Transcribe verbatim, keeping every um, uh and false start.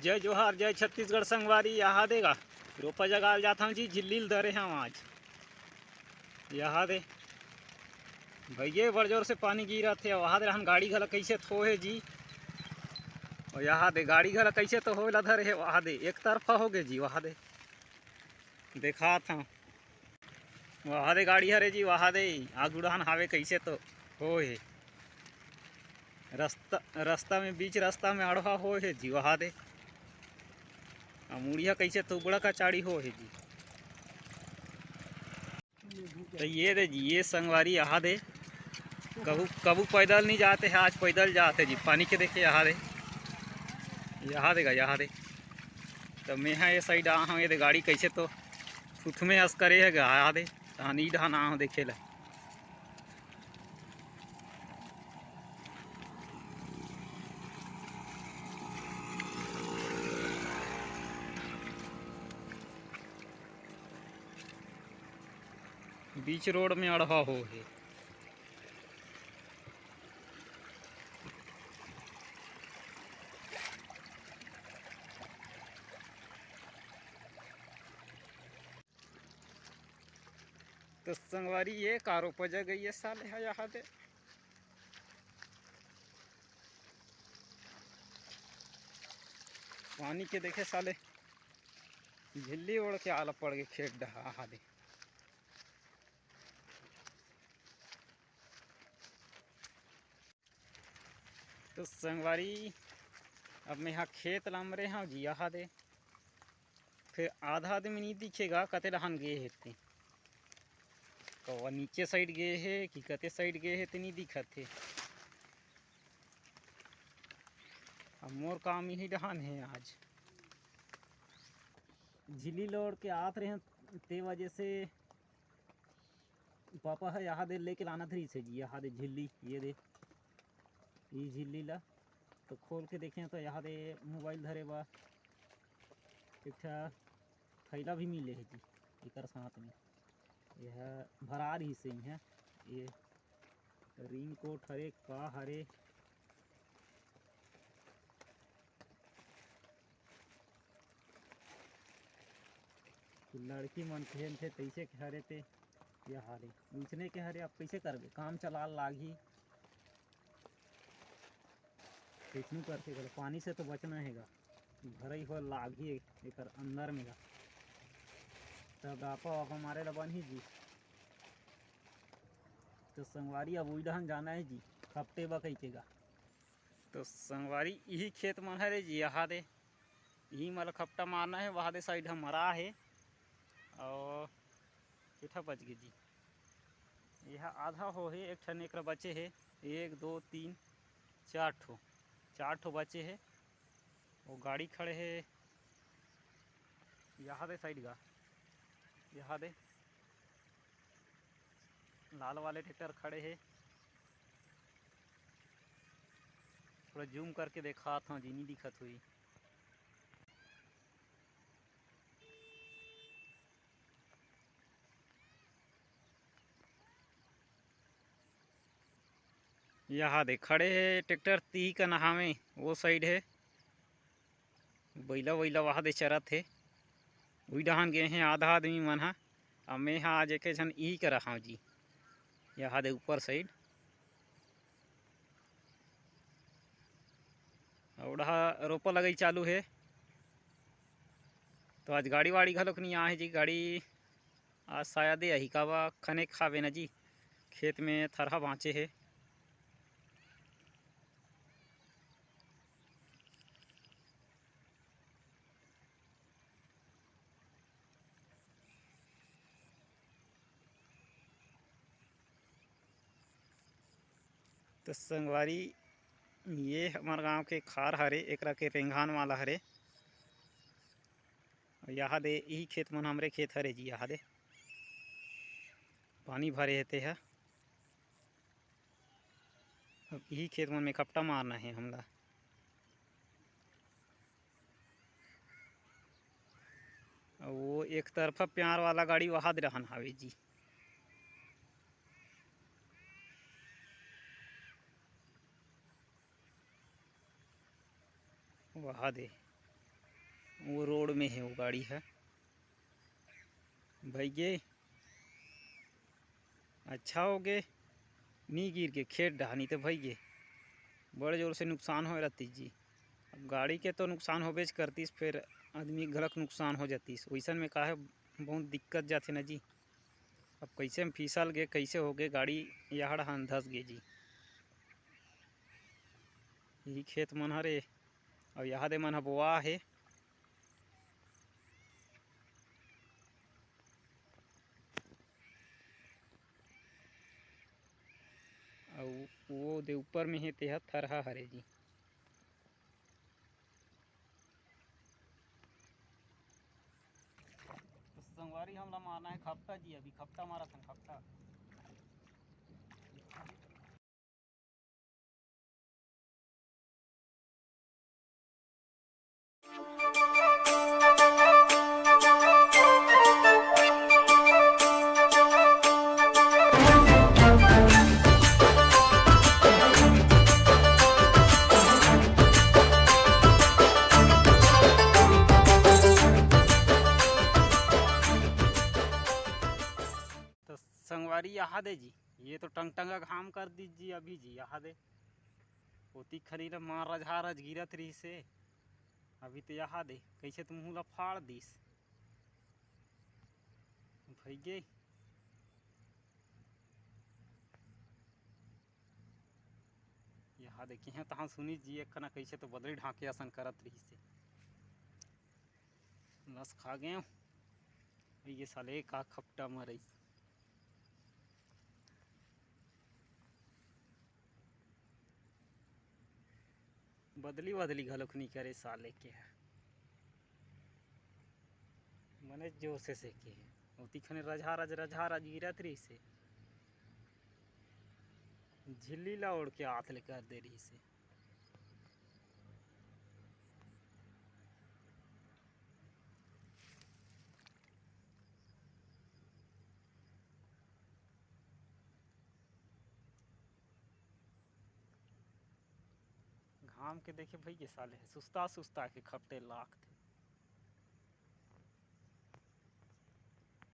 जय जोहार, जय छत्तीसगढ़ संगवारी। यहाँ दे गा, रोपा जगाल जात हूँ जी, झिल्ली ल धरे हूँ आज। यहाँ दे भैया, बड़ जोर से पानी गिरत हे। वहाँ दे रहन गाड़ी घला कैसे थो हे जी, और यहाँ दे गाड़ी घला कैसे तो होए ला धरे हे। वहाँ दे एक तरफा हो गए जी, वहाँ दे देखात हूँ। वहा दे गाड़ी हरे जी, वहा दे। आगू डहान हावे कैसे तो हो हे। रस्ता, रस्ता में, बीच रस्ता में अड़वा हो हे जी, वहा दे। आ मुड़िया कैसे तो बड़ा का चाड़ी हो हे जी। तो ये दे जी, ये संगवारी यहाँ दे। कभू, कभू पैदल नहीं जाते हैं, आज पैदल जाते जी। पानी के देखे यहाँ दे, यहाँ देगा, यहाँ दे। तो मैं हाँ ये साइड आ हूँ, ये दे गाड़ी कैसे तो थुथमे अस करे है गा, यहाँ दे। तहन ई डहान आ हूँ देखे ला। बीच रोड में अड़वा हो हे। तो संगवारी, ये कारो पजा गई है साले हा यहाँ दे। पानी के देखे साले, झिल्ली ओढ़ के आला पड़ गए खेत डहा हा दे। तो संगवारी, अब मैं हा खेत लामरे हाँ जी, यहाँ दे। फिर आधा आदमी नहीं दिखेगा, कते डहान गए हे ते। कवा नीचे साइड गए हे कि कते साइड गए हे ते नहीं दिखत हे। अब मोर काम यही डहान हे आज। झिल्ली लोड़ के आत रहे, ते वजह से पापा ह यहाँ दे लेके लानत रहिस हे जी, यहाँ दे झिल्ली, ये दे, ये झिल्ली ला तो खोल के देखे तो यहाँ दे मोबाइल धरे बर एक ठा थैला भी मिले हे जी, एकर साथ में यह भरा रहिस हे इहाँ। ये रेनकोट हरे का हरे, लड़की मन पहनथे तैसे के हरे ते, ये हाल हे। उसने के हरे, अब कैसे करबे, काम चला लागही, कैसनू करके कर, पानी से तो बचना हेगा, भरई हो लागही एकर अंदर में गा, तब रापा वापा मारे ला बनही जी। तो संगवारी, अब उइडहन जाना हे जी, खपटे बा कही के गा। तो संगवारी, इही खेत मन हरे जी, यहाँ दे, इही मला खपटा मारना हे, वहाँ दे साइड हम मरा हे। और किठा बच गए जी, यह आधा हो हे, एक ठन एकरा बचे हे, एक, दो, तीन, चार ठो, चार ठो बचे हे। वो गाड़ी खड़े हे यहाँ दे साइड गा, यहाँ दे लाल वाले ट्रैक्टर खड़े हे। थोड़ा जूम करके देखात हूँ जी, नहीं दिखत हुई। यहाँ दे खड़े हे ट्रैक्टर, ती का नहावे वो साइड हे। बैला वैला वहा दे चरत हे। उही डहान गए हे आधा आदमी मन हा, अउ मैं हा आज एके झन इही करा हव जी। यहाँ दे ऊपर साइड अउ डहा रोपा लगई चालू हे। तो आज गाड़ी वाड़ी घलोक नहीं आए हे जी, गाड़ी आज शायद ही आही, काबर खने खावे ना जी, खेत में थरहा बाँचे हे। तो संगवारी, ये हमर गांव के खार हरे, एकरा के रेंघान वाला हरे। यहाँ दे, इही खेत मन हमरे खेत हरे जी, यहाँ दे पानी भरे हे तेहा। अब इही खेत मन में खपटा मारना हे हमला। अउ वो एक तरफा प्यार वाला गाड़ी वहा दे रहन हावे जी। वहा दे। वो रोड में हे वो गाड़ी ह। भइगे, अच्छा होगे, नी गिर गे खेत डहा, नी त भइगे बड़ जोर से नुकसान होय रहतिस जी। अब गाड़ी के तो नुकसान होबेच करतिस, फेर आदमी घलक नुकसान हो जातिस। वइसन में का हे, बहुत दिक्कत जाथे ना जी। अब कइसे में फिसल गे, कइसे होगे, गाड़ी यहड़ हान धस गे जी। यही खेत मन हरे, अउ यहा दे मन ह बोआ हे। अउ वो दे ऊपर में हे, तेहा थरहा हरे जी। तो संगवारी, हमला मारना हे खपटा जी, अभी खपटा मारत हन, खपटा। तो संगवारी, यहा दे जी, ये तो टंगटंगा घाम कर दीस जी अभी जी। यहा दे, ओती खनी ल मार रजहा रज गिरत रहिस हे। अभी तो यहा दे, कइसे तो मुँह ला फाड़ दीस भइगे। यहा दे, किहाँ तहाँ सुनिस जी, एक कना कइसे तो बदरी ढांके असन करत रहिस हे। लस खा गेंव। ये साले का खपटा मरइस। बदली बदली घलोक नी करे साले के ह। बने जोर से सेके हे। ओती खने रजहा रज, रजहा रज गिरत रहिस हे। झिल्ली ला ओढ़ के हाथ ले कर दे रहिस हे। घाम के देखे भइगे साले, सुस्ता सुस्ता के खपटे लागथे।